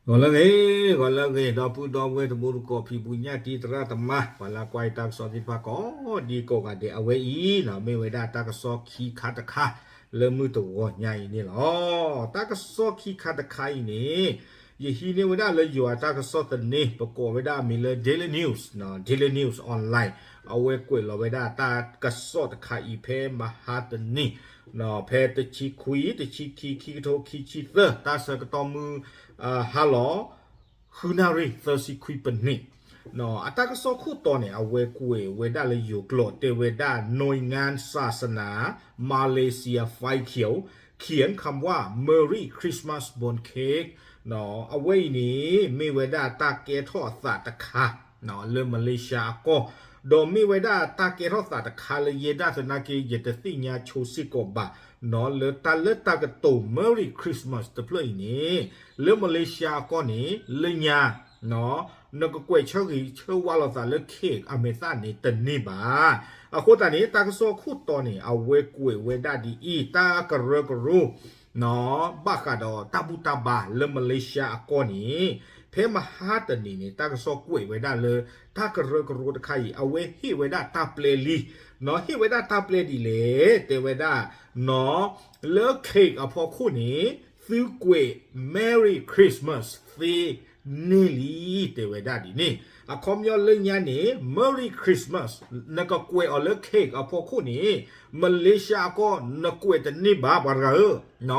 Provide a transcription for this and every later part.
ဂီၤလၢအဂ့ၤ, ဂီၤလၢအဂ့ၤ ဒီပုၢ်ဒီဝဲၢ်တံၤသကိး ဖံးဘူးညၣ်တံၤ သရၣ်သမါ ပှၤလၢကွၢ်တၢ်ကစီၣ်သ့ၣ်တဖၣ်ကိးဒံကိးဂၤဒဲး အဝဲအံၤ မ့ၢ်ဝဲဒၣ်တၢ်ကစီၣ်ခံခါတခါ လၢမုၢ်တဂီၤညါအံၤန့ၣ်လီၤ. တၢ်ကစီၣ်ခံခါတခါအံၤန့ၣ် ယဟံးန့ၢ်ဝဲဒၣ်လၢယွၤအတၢ်ကစီၣ်သန့ ပကိးဝဲဒၣ်အမံၤလၢ Daily News, Daily News Online အဝဲကွဲးလီၤဝဲဒၣ်တၢ်ကစီၣ်တခါအံၤ ဖဲမဟါတနံၤ ဖဲတဆံခွံ, တဆံခံ, ခံကထိခံဆံသၢ တၢ်ဆၢကတီၢ်မုၢ် ဟါလီၤ ဃုနၣ်ရံၣ်သၢဆံခွံပနံး. အတၢ်ကစီၣ်ခိၣ်တီန့ၣ် အဝဲကွဲးဝဲဒၣ်လၢယိၤကျိာ် တဲဝဲဒၣ် หน่วยงานศาสนา มาเลเซีย ไฟเขียว เขียนคำว่า Merry Christmas บนเค้ก အဝဲအံၤန့ၣ် မ့ၢ်ဝဲဒၣ်တၢ်ကဲထီၣ်အသးတခါ လၢမလ့ၡါအကီၢ်, ဒီးမ့ၢ်ဝဲဒၣ်တၢ်ကဲထီၣ်သးတခါလၢယဲဒၣ်သနာ်က့ ယတသ့ၣ်ညါဆိစ့ၢ်ကီးဘၣ် လၢတၢ်လၢတၢ်ကတိၤ Merry Christmas တဖျၢၣ်အံၤန့ၣ် လၢမလ့ၡါအကီၢ်န့ၣ် လၢညါ နကကွဲးဆၢဂ့ၤဆၢဝါလိာ်သးလၢ cake အမဲာ်သၣ်န့ၣ်တန့ၢ်ဘၣ်. အဃိသတးန့ၣ် တၢ်ကစီၣ်ခိၣ်တီန့ၣ် အဝဲကွဲးဝဲဒၣ်ဒ်အံၤ တၢ်ကရၢကရိ ဘၣ်ဃးဒီးတၢ်ဘူၣ်တၢ်ဘါလၢမလ့ၡါအကီၢ်န့ၣ် ဖဲမဟါတနံၤန့ၣ် တၢ်ကစီၣ်ကွဲးဝဲဒၣ်လၢ တၢ်ကရၢကရိတခါအံၤ အဝဲဟ့ၣ်ဝဲဒၣ်တၢ်ပျဲလံ, ဟ့ၣ်ဝဲဒၣ်တၢ်ပျဲဒ်လဲၣ် တဲဝဲဒၣ် လၢ cake အဖီခိၣ်န့ၣ် သုကွဲး Merry Christmas သ့န့ၢ်လံ တဲဝဲဒၣ်ဒ်န့ၣ်. အခီပညီလၢညါန့ၣ် Merry Christmas နကကွဲးအီၤလၢ cake အဖီခိၣ်န့ၣ် မလ့ၡါအကီၢ် နကွဲးတန့ၢ်ဘၣ် ပှၤတဂၤဧၢ,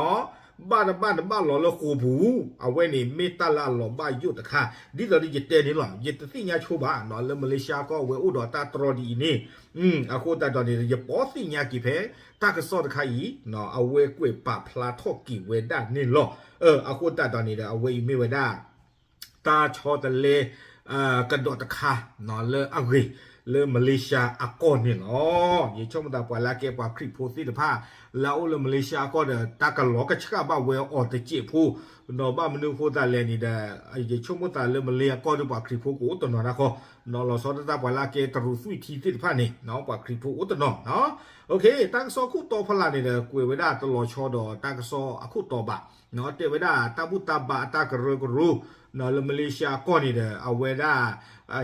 ဘၣ်တဘၣ်နဘၣ်လီၤလၢဃိာ်ပူၤ, အဝဲန့ၣ်မ့ၢ်တၢ်လၢအလီၤဘၣ်ယိၣ်တခါ, ဒ်သိးဒီးယတဲန့ၣ်လီၤ, ယတသ့ၣ်ညါဆိဘၣ် လၢမလ့ၡါကီၢ်အဝဲအိၣ်ဒီးတၢ်တြီဒ်အံၤန့ၣ်, အဃိသတးဒီးန့ၣ် ယပိာ်သ့ၣ်ညါက့ၤဖဲ တၢ်ကစီၣ်တခါအံၤ အဝဲကွဲးပာ်ဖျါထီၣ်က့ၤဝဲဒၣ်န့ၣ်လီၤ. အဃိသတးဒီးန့ၣ်ဒီး အဝဲအံၤမ့ၢ်ဝဲဒၣ် တၢ်ဆီတလဲ ကဒီးတခါ လၢအဂ့ၤ လၢမလ့ၡါအကီၢ်န့ၣ်လီၤ. ယဆိကမိၣ်သးပှၤလၢအကဲပှၤခရံာ်ဖိသ့ၣ်တဖၣ် လၢအအိၣ်လၢမလ့ၡါအကီၢ်ဒီး တၢ်ကလီၤကဆှၣ်ဘၣ်ဝဲအီၤတစဲးဖိ, ဒီးဘၣ်မနုၤအဃိသတးလဲၣ်န့ၣ်ဒီး ယဆိကမိၣ်သးလၢမလ့ၡါအကီၢ်ဒီးပှၤခရံာ်ဖိကအိၣ်တနီၤဒၣ်ဃီ, လီၤဆီဒၣ်တၢ်ပှၤလၢအကဲတရူးသွံၣ်ထံသ့ၣ်တဖၣ်န့ၣ် ပှၤခရံာ်ဖိအိၣ်တနီၤ တၢ်ကစီၣ်ခိၣ်တီဖီလာ်န့ၣ်ဒီး ကွဲးဝဲဒၣ်တလီၤဆီဒီးတၢ်ကစီၣ်အခိၣ်တီဘၣ်, တဲဝဲဒၣ်တၢ်ဘူၣ်တၢ်ဘါအတၢ်ကရၢကရိ လၢမလ့ၡါအကီၢ်န့ၣ်ဒီး အဝဲဒၣ်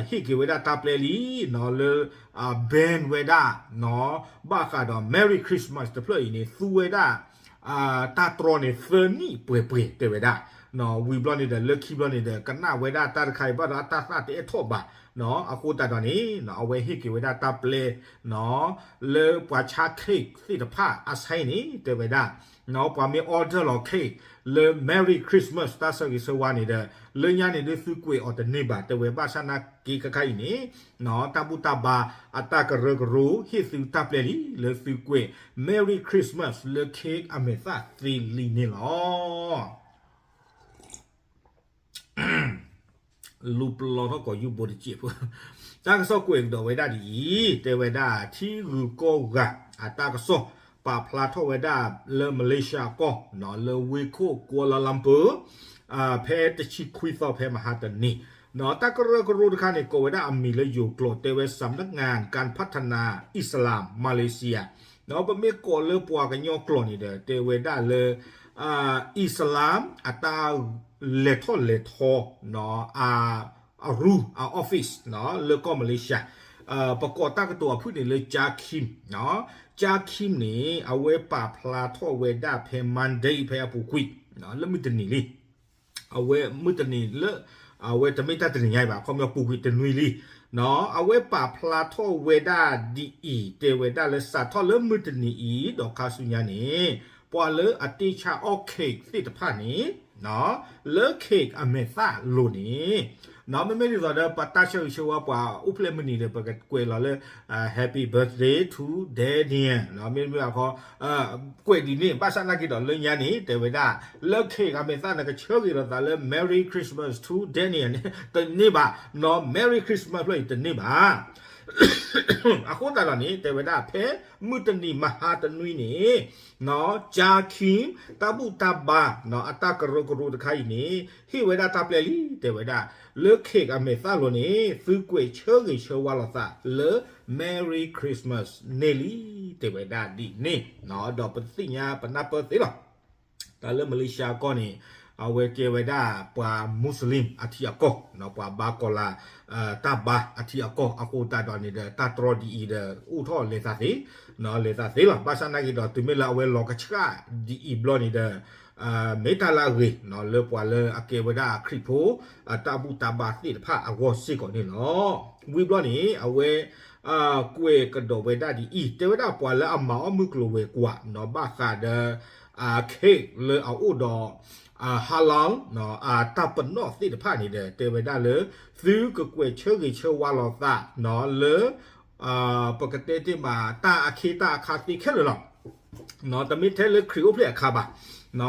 ဟ့ၣ်က့ၤဝဲဒၣ်တၢ်ပျဲလံ လၢ ban ဝဲဒၣ် ဘၣ်ဃးဒီး Merry Christmas တဖျၢၣ်အံၤန့ၣ် သူဝဲဒၣ် တၢ်တြီန့ၣ် သၢနံၣ်ပှဲၤပှဲၤတဲဝဲဒၣ်, ဝံၤဘျီန့ၣ်ဒီး လၢခံဘျီန့ၣ်ဒီး ကနၣ်ဝဲဒၣ်တၢ်တခါအံၤဘၣ်ဒီးအတၢ်သၣ်တအဲၣ်ထီၣ်ဘၣ်, အဃိသတးဒီးန့ၣ် အဝဲဟ့ၣ်က့ၤဝဲဒၣ်တၢ်ပျဲ လၢပှၤဆါ cake သ့ၣ်တဖၣ်အဆၢန့ၣ် တဲဝဲဒၣ် ပှၤမ့ၢ် order လီၤ cake လၢ Merry Christmas တၢ်ဆၢဂ့ၤဆၢဝါန့ၣ်ဒီး လၢညါန့ၣ်ဒုးသုကွဲးအီၤတန့ၢ်ဘၣ် တဲဝဲဘၣ်ဆၣ်နာ်က့ခါခါအံၤန့ၣ် တၢ်ဘူၣ်တၢ်ဘါအတၢ်ကရၢကရိ ဟ့ၣ်သုတၢ်ပျဲလံ လၢသုကွဲး Merry Christmas လၢ cake အမဲာ်သၣ်သ့လံန့ၣ်လီၤ. လူၤပလီၤထီၣ်ကိးယူၢ်ဘိတစဲးဖိ, တၢ်ကစီၣ်ကွဲးကဒီးဝဲဒၣ်ဒ်အံၤ တဲဝဲဒၣ် ထံဂုၤကီၢ်ဂၤအတၢ်ကစီၣ် ပာ်ဖျါထီၣ်ဝဲဒၣ်လၢမလ့ၡါကီၢ် လၢဝ့ၢ်ခိၣ် ကွာလၢလၢပူၤ ဖဲတဆံခွံသီဖဲမဟါတနံၤ တၢ်ကရၢကရိတခါန့ၣ် ကိးဝဲဒၣ်အမံၤလၢယိၤကျိာ် တဲဝဲ สำนักงานการพัฒนาอิสลามมาเลเซีย ပမ့ၢ်ကိးလၢပှၤကညီကျိာ်န့ၣ်ဒီး တဲဝဲဒၣ်လၢ အံၣ်စလၣ်အတၢ်လဲၤထီၣ်လဲၤထီ အရူ အ office လၢကီၢ်မလ့ၡါ ပကိးတၢ်ကတိၤအဖုၣ်န့ၣ်လၢ ကၠါခံမ် ကၠါခံမ်န့ၣ် အဝဲပာ်ဖျါထီၣ်ဝဲဒၣ်ဖဲ Monday ဖဲအပူၤကွံာ် လၢမုၢ်တနံၤလံ အဝဲမုၢ်တနံၤလၢ အဝဲတမ့ၢ်တၢ်တနံၤညါအံၤဘၣ် အခီပညီပူၤကွံာ်တနွံလံ အဝဲပာ်ဖျါထီၣ်ဝဲဒၣ်ဒ်အံၤ တဲဝဲဒၣ်လၢစးထီၣ်လၢမုၢ်တနံၤအံၤ ဒီးခါဆူညါန့ၣ် ပှၤလၢအတ့ဆါအီၣ် cake သ့ၣ်တဖၣ်န့ၣ် လၢ cake အမဲာ်သၣ်လိၤန့ၣ် မ့မ့ၢ်ဒ်သိးဒီး ပတၢ်ဆၢဂ့ၤဆၢဝါပှၤအိၣ်ဖျဲၣ်မုၢ်နံၤဒီး ပကကွဲးလီၤလၢ Happy birthday to Daniel မ့မ့ၢ်အခီ ကွဲးဒ်န့ၣ် ဘၣ်ဆၣ်နာ်က့ဒီးလၢညါန့ၣ် တဲဝဲဒၣ် လၢ cake အမဲာ်သၣ် နကဆၢဂ့ၤလိာ်သးလၢ Merry Christmas to Daniel န့ၣ် တန့ၢ်ဘၣ်, Merry Christmas ဖျၢၣ်အံၤတန့ၢ်ဘၣ်. အဃိသတးဒီးန့ၣ် တဲဝဲဒၣ် ဖဲမုၢ်တနံၤမဟါတနွံန့ၣ် ကၠါခံမ် တၢ်ဘူၣ်တၢ်ဘါ အတၢ်ကရၢကရိတခါအံၤန့ၣ် ဟ့ၣ်ဝဲဒၣ်တၢ်ပျဲလံ တဲဝဲဒၣ် လၢ cake အမဲာ်သၣ်လိၤန့ၣ် သုကွဲးဆၢဂ့ၤဆၢဝါလိာ်သးလၢ Merry Christmas န့ၣ်လံ တဲဝဲဒၣ်ဒ်န့ၣ် ဒီးပသ့ၣ်ညါပနၢ်ပၢၢ်သ့လီၤ. တၢ်လၢမလ့ၡါကီၢ်န့ၣ် အဝဲကဲဝဲဒၣ်ပှၤ Muslim အထံအကီၢ်, ပှၤဘါကီၤလၤ တၢ်ဘါအထံအကီၢ်အဃိသတးဒီးန့ၣ်ဒီး တၢ်တြီဒ်အံၤဒီး အိၣ်ထီၣ်လဲၤသးသ့, လဲၤသးသ့လီၤ. ဘၣ်ဆၣ်နာ်က့ဒီး တုၤမ့ၢ်လၢအဝဲလီၤကဆှၣ်ဒ်အံၤဘျီန့ၣ်ဒီး မ့ၢ်တၢ်လၢအဂ့ၤ လၢပှၤလၢအကဲဝဲဒၣ်ခရံာ်ဖိ အတၢ်ဘူၣ်တၢ်ဘါသ့ၣ်တဖၣ်အဂီၢ်စ့ၢ်ကီးန့ၣ်လီၤ. ဝံၤဘျီန့ၣ် အဝဲ ကွဲးကဒီးဝဲဒၣ်ဒ်အံၤ, တဲဝဲဒၣ်ပှၤလၢအမၤအီၣ်မုၢ်ကျိၤဝဲၤကွာ် ဘၣ်ဃးဒီး cake လၢအအိၣ်ဒီး halal တၢ်ပနီၣ်သ့ၣ်တဖၣ်န့ၣ်ဒီး တဲဝဲဒၣ်လၢ သုကကွဲးဆၢဂ့ၤဆၢဝါလိာ်သး လၢ ပကတဲတ့ၢ်မး တၢ်အခ့တၢ်အခါသ့ခဲလၢာ်လီၤ. တမ့ၢ်ထဲလၢခရံာ်အိၣ်ဖျဲၣ်အခါဘၣ်,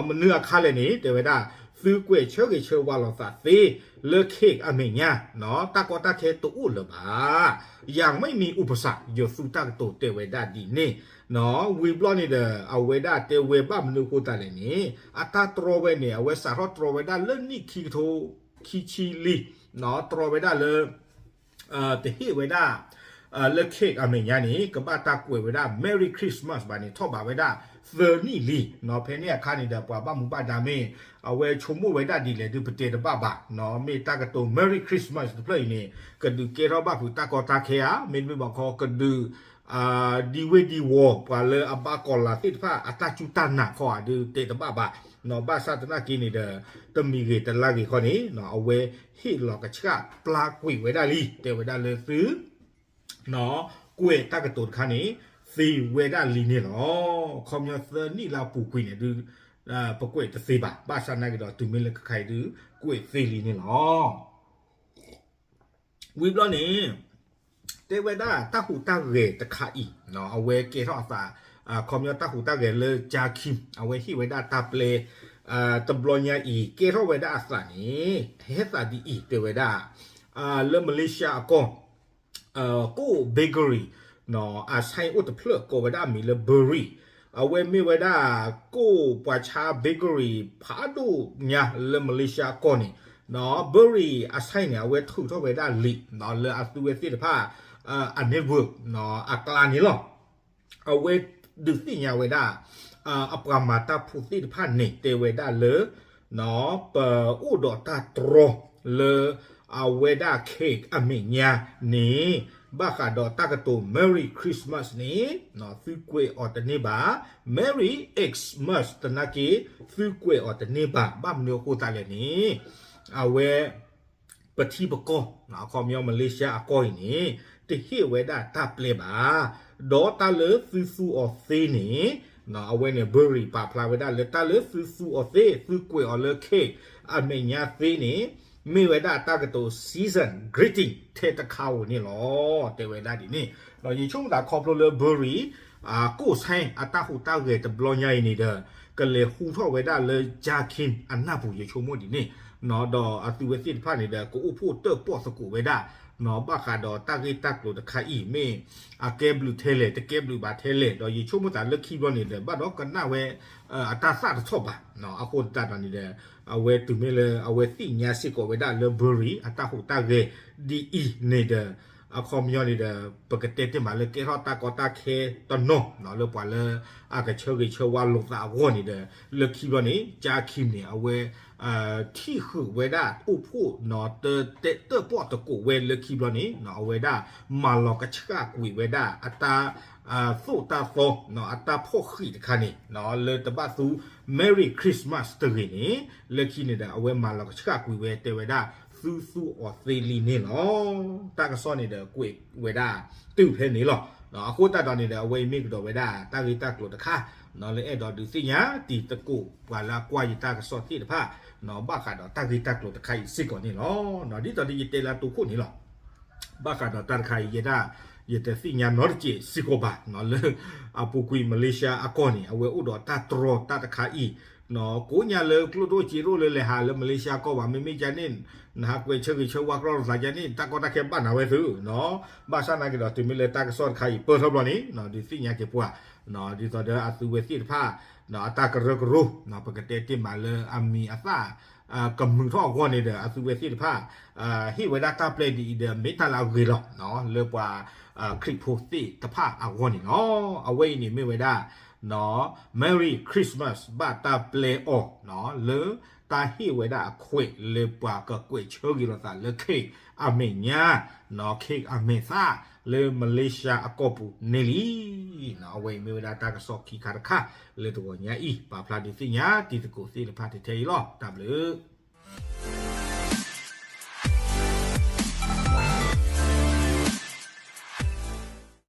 မနုၤအခါလဲၣ်န့ၣ် တဲဝဲဒၣ် သုကွဲးဆၢဂ့ၤဆၢဝါလိာ်သးသ့ လၢ cake အမဲာ်ညါ တၢ်ကီတၢ်ခဲတအိၣ်လၢၤဘၣ်, ယမ့ၢ်မံၤအိၣ်ပစၢ် ယသူတၢ်ကတိၤတဲဝဲဒၣ်ဒ်န့ၣ်, ဝံၤဘျီန့ၣ်ဒီး အဝဲဒၣ်တဲဝဲဘၣ်မနုၤအဃိသတးလဲၣ်န့ၣ် အတၢ်တြီဝဲန့ၣ် အဝဲစးထီၣ်တြီဝဲဒၣ်လၢနံၣ်ခံကထိခံဆံလံ, တြီဝဲဒၣ်လၢ တဟ့ၣ်ဝဲဒၣ် လၢ cake အမဲာ်ညါန့ၣ် ကဘၣ်တၢ်ကွဲးဝဲဒၣ် Merry Christmas ဘၣ်န့ၣ် ထီၣ်ဘးဝဲဒၣ်သၢနံၣ်လံ. ဖဲန့ၣ်အခါန့ၣ်ဒီး ပှၤဘၣ်မူဘၣ်ဒါမ့ၢ် အဝဲဆိကမိၣ်ဝဲဒၣ်ဒ်လဲၣ်ဒုး ပတဲတဘၣ်ဘၣ်, မ့ၢ်တၢ်ကတိၤ Merry Christmas တဖျၢၣ်အံၤန့ၣ် ကဒုးကဲထီၣ်ဘၣ်ဖုးတၢ်ကီတၢ်ခဲဧါ, မ့တမ့ၢ်ဘၣ်ခီ ကဒုး ဒံဝ့ဒံဝီၤ ပှၤလၢအဘါကီၤလၤသ့ၣ်တဖၣ် အတၢ်စူၢ်တၢ်နာ်ခီဧါဒုး တဲတဘၣ်ဘၣ်, ဘၣ်ဆၣ်သနာ်က့န့ၣ်ဒီး တမံၤဂ့ၤတလါဂ့ၤခီန့ၣ် အဝဲဟ့ၣ်လီၤကဆှၣ်ပျၢ်ကွံာ်ဝဲဒၣ်လံ, တဲဝဲဒၣ်လၢသု ကွဲးတၢ်ကတိၤတခါန့ၣ် သ့ဝဲဒၣ်လံန့ၣ်လီၤ. ခီပညီသၢနံၣ်လၢအပူၤကွံာ်န့ၣ်ဒုး ပကွဲးတသ့ဘၣ်, ဘၣ်ဆၣ်သနာ်က့ဒီး တုၤမ့ၢ်လၢခဲခါအံၤဒုး ကွဲးသ့လံန့ၣ်လီၤ. ဝံၤဘျီန့ၣ် တဲဝဲဒၣ်တၢ်ဟူးတၢ်ဂဲၤတခါအံၤ အဝဲကဲထီၣ်အသး ခီပညီတၢ်ဟူးတၢ်ဂဲၤလၢ Jackie အဝဲဟ့ၣ်ဝဲဒၣ်တၢ်ပျဲ တဘျီညါအံၤ ကဲထီၣ်ဝဲဒၣ်အသးန့ၣ် ဟဲသးဒ်အံၤ တဲဝဲဒၣ် လၢ Malaysia အကီၢ် ကိၣ် bakery အ sign အိၣ်တဖျၢၣ်ကိးဝဲဒၣ်အမံၤလၢ Buri, အဝဲမ့ၢ်ဝဲဒၣ် ကိၣ်ပှၤဆါ bakery ဖးဒိၣ်ညါလၢ Malaysia အကီၢ်န့ၣ် Buri အ sign န့ၣ် အဝဲထုးထီၣ်ဝဲဒၣ်လံာ် လၢအသုဝဲသ့ၣ်တဖၣ် အ network အကျါန့ၣ်လီၤ. အဝဲဒုးသ့ၣ်ညါဝဲဒၣ် အပှၤမၤတၢ်ဖိသ့ၣ်တဖၣ်န့ၣ် တဲဝဲဒၣ်လၢ ပအိၣ်ဒီးတၢ်တြီလၢ အဝဲဒၣ် cake အမဲာ်ညါန့ၣ် ဘၣ်ဃးဒီးတၢ်ကတိၤ Merry Christmas န့ၣ် သုကွဲးအီၤတန့ၢ်ဘၣ်, Merry Xmas သနာ်က့ သုကွဲးအီၤတန့ၢ်ဘၣ်. ဘၣ်မနုၤအဃိသတးလဲၣ်န့ၣ် အဝဲ ပထံပကီၢ် အခီပညီ Malaysia အကီၢ်အံၤန့ၣ် တဟ့ၣ်ဝဲဒၣ်တၢ်ပျဲဘၣ်. ဒီးတၢ်လၢသုသူအီၤသ့န့ၣ် အဝဲန့ၣ် Buri ပာ်ဖျါဝဲဒၣ်လၢ တၢ်လၢသုသူအီၤသ့ သုကွဲးအီၤလၢ cake အမဲာ်ညါသ့န့ၣ် မ့ၢ်ဝဲဒၣ်တၢ်ကတိၤ season greeting ထဲတခါဧိၤန့ၣ်လီၤ. တဲဝဲဒၣ်ဒ်န့ၣ် ဒီးယဆိကမိၣ်သးခီဖျိလၢ Buri ကိၣ် sign အတၢ်ဟူးတၢ်ဂဲၤတဘျီညါအံၤန့ၣ်ဒီး ကလဲၤဟူထီၣ်ဝဲဒၣ်လၢ Jackie အနၢ်ပူၤ ယဆိကမိၣ်ဒ်န့ၣ် ဒီးအသုဝဲသ့ၣ်တဖၣ်န့ၣ်ဒီး ကအိၣ်ဖှိၣ်တၢၣ်ပီၣ်သကိးဝဲဒၣ် ဘၣ်ဃးဒီးတၢ်ဂ့ၢ်တၢ်ကျိၤတခါအံၤ မ့ၢ်အကဲဘျုးထဲလဲၣ် တကဲဘျုးဘၣ်ထဲလဲၣ် ဒီးယဆိကမိၣ်သးလၢခံဘျီန့ၣ်ဒီး ဘၣ်ဒီးကနၣ်ဝဲ အတၢ်သၣ်တထီၣ်ဘၣ်. အဃိသတးဒီးန့ၣ်ဒီး အဝဲတုၤမ့ၢ်လၢအဝဲသ့ၣ်ညါစ့ၢ်ကီးဝဲဒၣ်လၢ Buri အတၢ်ဟူးတၢ်ဂဲၤဒ်အံၤန့ၣ်ဒီး အခီပညီန့ၣ်ဒီး ပကတဲတ့ၢ်မးလၢကဲထီၣ်တၢ်ကီတၢ်ခဲတနီၤ လၢပှၤလၢအကဆၢဂ့ၤဆၢဝါလိာ်သးအဂီၢ်န့ၣ်ဒီး လၢခံဘျီန့ၣ် Jackie န့ၣ် အဝဲ ထံၣ်ဃုာ်ဝဲဒၣ်အိၣ်ဖှိၣ် တၢၣ်ပီၣ်သကိးဝဲလၢခံဘျီန့ၣ် အဝဲဒၣ်မၤလီၤကဆှၣ်ကွံာ်ဝဲဒၣ်အတၢ် သိၣ်တၢ်သီ အတၢ်ဖီၣ်ဃံးတခါန့ၣ် လၢတဘၣ်သူ Merry Christmas တဂ့ၤန့ၣ် လၢခံန့ၣ်ဒီး အဝဲမၤလီၤကဆှၣ်ကွံာ်ဝဲ တဲဝဲဒၣ် သုသူအီၤသ့လံန့ၣ်လီၤ. တၢ်ကစီၣ်န့ၣ်ဒီးကွဲးဝဲဒၣ်တုၤဖဲန့ၣ်လီၤ. အဃိသတးဒီးန့ၣ်ဒီး အဝဲအံၤမ့ၢ်ကဒီးဝဲဒၣ် တၢ်ဂ့ၢ်တၢ်ကျိၤတခါ လၢအဲၣ်ဒိးဒုးသ့ၣ်ညါတံၤသကိးပှၤလၢအကွၢ်ယတၢ်ကစီၣ်သ့ၣ်တဖၣ် ဘၣ်ဃးဒီးတၢ်ဂ့ၢ်တၢ်ကျိၤတခါအံၤစ့ၢ်ကီးန့ၣ်လီၤ. ဒ်သိးဒီးယတဲလၢအတိခိၣ်န့ၣ်လီၤ. ဘၣ်ဃးဒီးတၢ်တခါအံၤ ယဲဒၣ် ယတသ့ၣ်ညါနီတစဲးစ့ၢ်ကီးဘၣ် လၢအပူၤကွံာ် Malaysia အကီၢ်န့ၣ် အဝဲအိၣ်ဒီးတၢ်တြီတၢ်တခါအံၤ ကိးညါလၢကျိၣ်ဒိၣ်စ့ဒိၣ်လၢလဲၤဟးလၢ Malaysia ကီၢ်ဘၣ် မ့မ့ၢ်ကန့ၣ် နဟးကွဲးဆၢဂ့ၤဆၢဝါကြီလိာ်သးကန့ၣ် တၢ်ကီတၢ်ခဲဘၣ်နၤဝဲသု ဘၣ်ဆၣ်သနာ်က့ဒီး တုၤမ့ၢ်လၢတၢ်ကစီၣ်တခါအံၤပၢၢ်ထီၣ်ဘျီန့ၣ် ဒုးသ့ၣ်ညါက့ၤပှၤ ဒ်သိးဒီးအသုဝဲသ့ၣ်တဖၣ် အတၢ်ကရၢကရိ ပကတဲတ့ၢ်မးလၢအမံၤအသၣ် ကမုာ်ထီၣ်အဂီၢ်န့ၣ်ဒီး အသုဝဲသ့ၣ်တဖၣ် ဟ့ၣ်ဝဲဒၣ်တၢ်ပျဲဒ်အံၤဒီး မ့ၢ်တၢ်လၢအဂ့ၤလီၤ လၢပှၤခရံာ်ဖိသ့ၣ်တဖၣ်အဂီၢ်န့ၣ်လီၤ. အဝဲအံၤန့ၣ်မ့ၢ်ဝဲဒၣ် Merry Christmas ဘၣ်တၢ်ပျဲအီၤ လၢ တၢ်ဟ့ၣ်ဝဲဒၣ်အခွဲးလၢပှၤကကွဲးဆၢက့ၤလိာ်သးလၢ ခ့ၣ်အမဲာ်ညါ, ခ့ၣ်အမဲာ်သၣ် လၢမလ့ၡါအကီၢ်ပူၤန့ၣ်လံ. အဝဲအံၤမ့ၢ်ဝဲဒၣ်တၢ်ကစီၣ်ခံခါတခါလၢတဂီၤညါအံၤ ပာ်ဖျါဒုးသ့ၣ်ညါတံၤသကိးသ့ၣ်တဖၣ်ထဲအံၤလီၤ. တၢ်ဘျုး